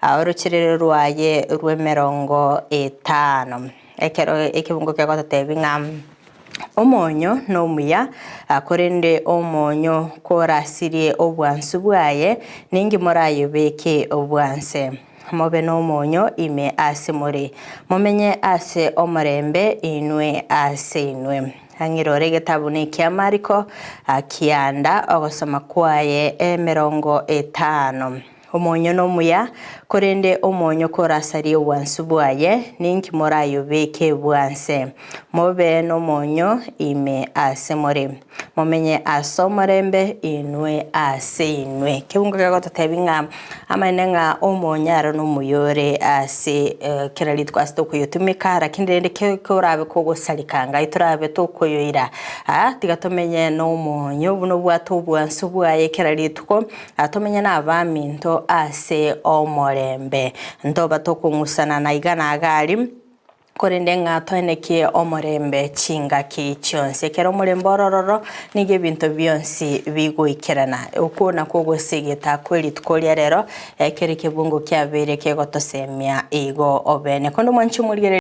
Orocherere rwaye rw'emerongo etano. Ekero ekebungo kegototebia ng'a omonyo nomuya, korende omonyo korasirie obwansu bwaye, ninki morayobeke obwanse? Mobe nomonyo ime ase more, momenye ase omorembe inwe ase inwe. Ang'irore egetabu nekia Mariko, kianda ogosoma kwaye emerongo etano. Omonyo nomuya, korende omonyo korasarie obwansu bwaye, ninki morayobeke bwanse? Mobe nomonyo ime ase more, momenye ase omorembe inwe ase inwe. Kebungo kegototebi ng'a amaene ng'a omonyo aro nomuya ore ase kera rituko ase tokoyotumeka, lakini rende korabe kogosareka ngai torabe tokoyoira, tiga tomenye nomonyo buna obwate obwansu bwaye kera rituko. Tomenye nabaminto ase omorembe. Ntoba tokong'usana na iga na iga aria, korende ng'a toenekie omorembe chingaki chionsi. Ekero omorembe ore ororo, nigo ebinto bionsi bigoikerana. Okwo nakwo ogosegeta kwe rituko ria rero, ekero ekebungo kiabeire kegotosemia igo obene. Konde mwanche omorigereria.